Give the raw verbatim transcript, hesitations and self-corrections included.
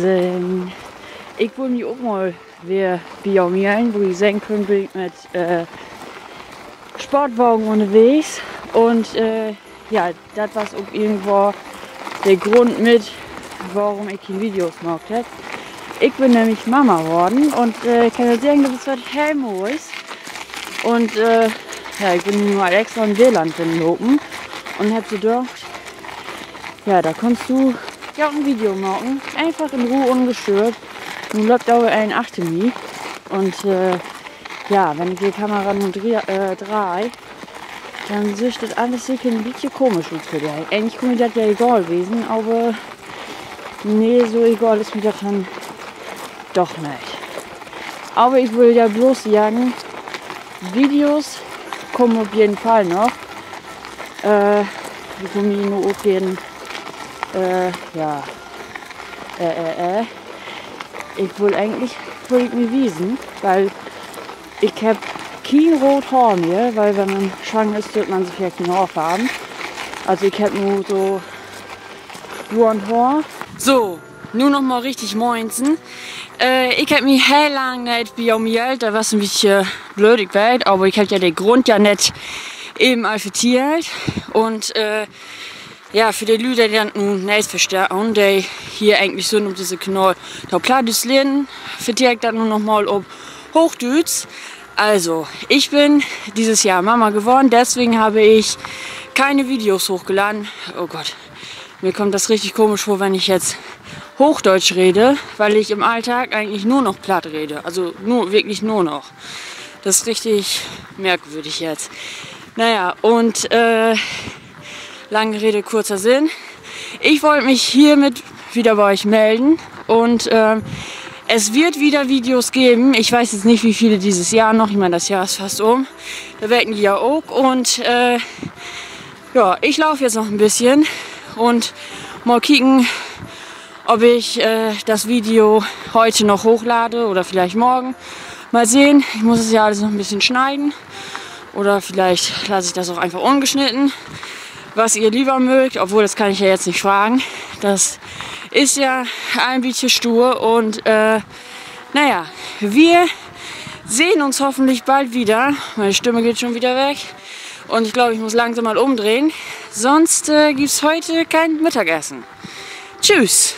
Ähm, ik wull mi ok mal weer bi jo mellen, wo ji sehn köönt, bün ik mit, äh, Sportwagen ünnerwegens. Un, äh, ja, dat was ok irgendwo de Grund mit, worüm ik keen Videos maakt hebb. Ik bün nämlich Mama worrn un, äh, ik kann jo seggen, dat is wat heel Mois. Un, äh, ja, ik bün nu al extra in Weerland rinlopen un hebb so dacht, ja, dor kannst du ja ok en Video maken. Eenfach in Roh, ungestört. Nu löppt aver een achter mi. Un, äh, ja, wenn ik de Kamera nu dreh, äh, dreih, denn süht dat allens seker en bietje komisch ut för de. Egentlich kunn mi dat ja egal wesen, aver nee, so egal is mi dat denn doch nich. Aver ik will ja bloots seggen, Videos kamen op jeden Fall noch. Äh, ik wull mi nu ok geern, äh, ja, äh, äh, äh. Ik wull egentlich, wull ik mi wiesen, wiel ik hebb keen root Haar mehr, wiel wenn man swanger is, deit man sik ja keen Haar farven. Also ik hebb nu so blond Haar. So, nu noch mal richtig moinsen. Äh, ik hebb mi heel lang neet bi jo mellt, dat was en bietje blööd, ik weet, aver ik hebb ja de Grund ja net even al vertellt. Un, äh, ja, för de Lüüd, de dat nu neet verstahn, de hier egentlich sünd, op disse Kanal to Plattdüütsch lehren, vertell ik dat nu noch mal op Hoochdüütsch. Also, ich bin dieses Jahr Mama geworden, deswegen habe ich keine Videos hochgeladen. Oh Gott, mir kommt das richtig komisch vor, wenn ich jetzt Hochdeutsch rede, weil ich im Alltag eigentlich nur noch Platt rede. Also nur, wirklich nur noch. Das ist richtig merkwürdig jetzt. Naja, und, äh, lange Rede, kurzer Sinn. Ich wollte mich hiermit wieder bei euch melden und, ähm, es wird wieder Videos geben. Ich weiß jetzt nicht, wie viele dieses Jahr noch. Ich meine, das Jahr ist fast um. Da wecken die ja auch. Und, äh, ja, ich laufe jetzt noch ein bisschen und mal kicken, ob ich, äh, das Video heute noch hochlade oder vielleicht morgen. Mal sehen. Ich muss es ja alles noch ein bisschen schneiden. Oder vielleicht lasse ich das auch einfach ungeschnitten, was ihr lieber mögt. Obwohl, das kann ich ja jetzt nicht fragen. Das ist ja ein bisschen stur. Und, äh, naja, wir sehen uns hoffentlich bald wieder. Meine Stimme geht schon wieder weg. Und ich glaube, ich muss langsam mal umdrehen. Sonst, äh, gibt's heute kein Mittagessen. Tschüss.